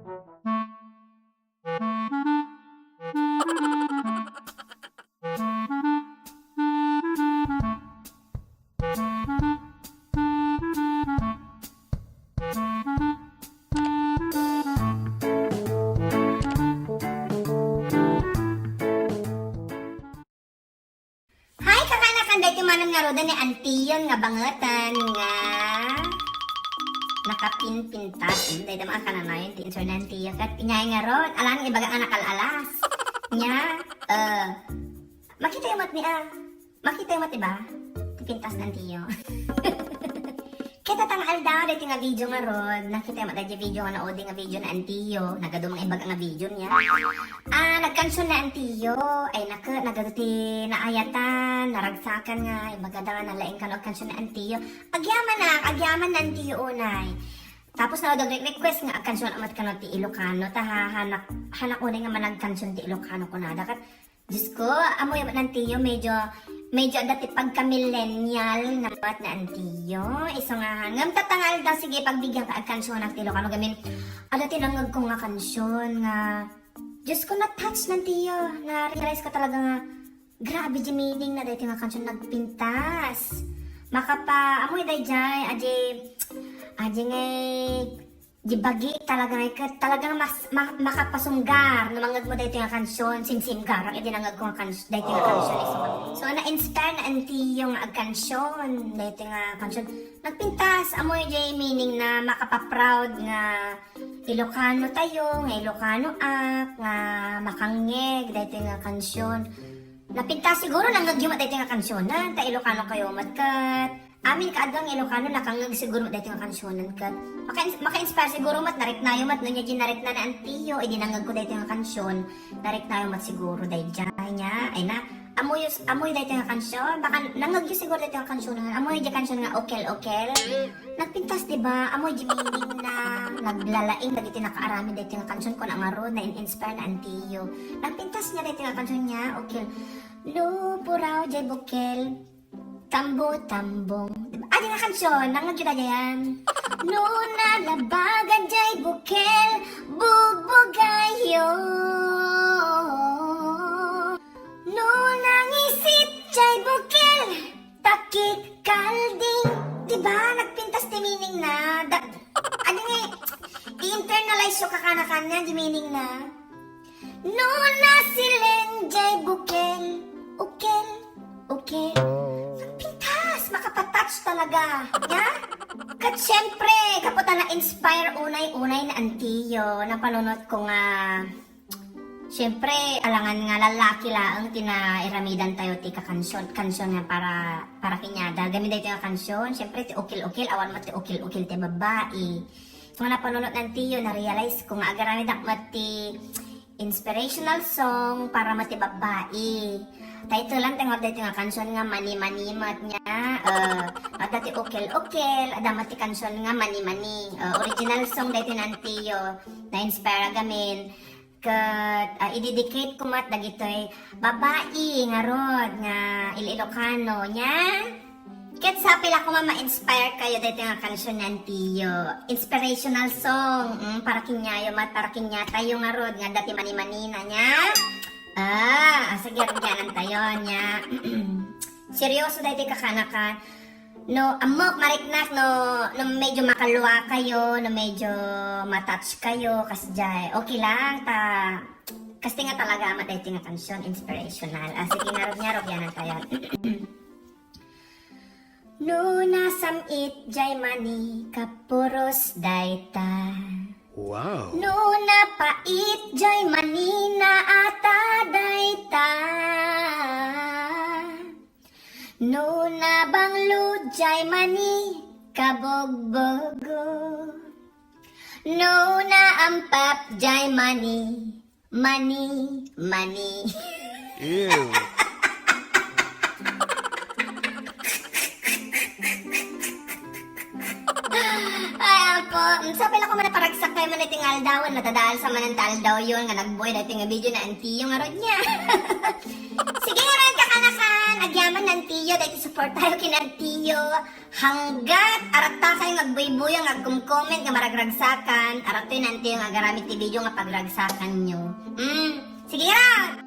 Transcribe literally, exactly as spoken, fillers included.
Hi, kakanakan, daytoy manen ngaruden ni Antiyon nga bangeten nga nakapinpintas. Hmm, daytoy mga kananayon ti insur ni Antiyo. Ket inyay ngarud, alan nga ibaga nga nakal-alas. Nya, eh, makitayo met ni, ah, makitayo met, diba? Ti pintas ni Antiyo. Ket dayta nga aldaw, daytoy nga video ngarud, nakita met daytoy video nga naudi nga video ni Antiyo, nagadu nga ibaga nga video niya. Ah, nagkansion ni Antiyo, ay naka, nagadu ti naayatan, naragsakan nga, ibaga da nga nalaing kano agkansion ni Antiyo. Agyamanak, agyaman ni Antiyo unay. Tapos na nagre-request nga agkansion met kano ti Ilocano, ta ha-, hanak, hanak unay nga managkansion ti Ilocano kunada. Ket Diyos ko, amoy ni Antiyo, medyo, medyo adda ti pagka-millennial na met ni Antiyo. Isu nga, ngem dayta nga aldaw, sige, pagbigyan ka agkansionak ti Ilocano gamin. Adda ti nangngegko nga kansion nga, Diyos ko, na-touch ni Antiyo. Na-realize ko talaga nga, grabe di meaning na daytoy nga kansion nagpintas. Makapa, amoy dayjay, adi, adi ngay, Di bagi talaga nga ket talagang mas ma-, makapasunggar no mangngegmo daytoy nga kansion, simsimgarak idi nangngegko nga kans-, daytoy nga kansion isu. So, na-inspire ni Antiyo nga agkansion daytoy nga kansion. Nagpintas, amoy jay meaning na makapa-proud nga Ilocano tayo, nga Ilocano ak, nga makangngeg daytoy nga kansion. Napintas siguro nangngegyo met daytoy nga kansion, ta Ilocano kayo met ket Amin kaadua nga Ilocano, nakangngeg siguro met daytoy nga kansionan ket maka-, maka-inspire siguro met, nariknayo met, no, nya di narikna ni Antiyo, idi nangngegko daytoy nga kansion, nariknayo met siguro dayjay nya, ay na, amoy, amoy daytoy nga kansion, baka nangngegyo siguro daytoy nga kansionan, amoy di kansion nga Okel Okel. Nagpintas, di ba? Amoy di meaning na naglalaing dagiti nakaaramid daytoy nga kansion, kuna ngarud, na-in-inspire ni Antiyo. Nagpintas nya daytoy nga kansion nya, Okel. No, puraw, jay bukel. Tambo-tambong. Diba? Adi nga kansion, nangngegyo daydiay. No nalabagan jay bukel, bugbugayo. No nangisit jay bukel, takik kalding. Diba? Nagpintas ti meaning na. Da-, adi nga, i-internalize yo kakanakan nga, di meaning na. No nasilen jay bukel, ukel, ukel. Nagpintas, makapatouch talaga. Nya? Ket siyempre, gapu ta na-inspire unay-unay ni Antiyo, napanunot ko nga, siyempre, alangan nga lalaki laeng ti nairamidan tayo ti kakansion, kansion nga para, para kaniada. Gamin daytoy nga kansion, siyempre, ti ukil-ukil, awan met ti ukil-ukil ti babbai. So, nga napanunot ni Antiyo, na-realize ko nga agaramidak met ti inspirational song para met ti babbai. Titlean ti ngarud daytoy nga kansion nga Mani-Mani met nya. Eh, adda ti Okel Okel, adda met ti kansion nga Mani-Mani. Eh, original song daytoy ni Antiyo. Na-inspire gamin. Ket, ah, i-dedicate ko met dagitoy babbai ngarud nga Il-Ilocano nya. Ket sapay la koma ma-inspire kayo daytoy nga kansion ni Antiyo. Inspirational song, mm, para kaniayo met, para kaniatayo ngarud nga adda ti Mani-Manina nya. Ah, ah, sige, rugianan tayo nya. Seryoso daytoy kakanakan. No, ammok, mariknak, no, no medyo makalua kayo, no medyo matouch kayo, kasjay, okay lang, ta, kasta nga talaga, amat daytoy nga kansion, inspirational. Ah, sige, ngarud-ngarud, yanan tayo. No nasam-it jay mani, kapuros dayta. Wow. No napait jay mani, naata dayta. No nabanglo jay mani, kabugbugo. No naampap jay mani, mani, mani. Ew. Ay, apo. Mm, sapay la koma naparagsak kayo man iti nga aldawen. Nadadaal sa manen ti aldaw yon nga nagbuay daytoy nga video ni Antiyo ngarud nya. Sige ngarud, kakanakan. Agyaman Nantiyo, dahil suportayo ken Nantiyo. Hanggat aratta kayo nga agbuybuya nga agkom-comment nga maragragsakan, arattoy Nantiyo nga agaramid ti video nga pagragsakanyo. Mm, sige ra!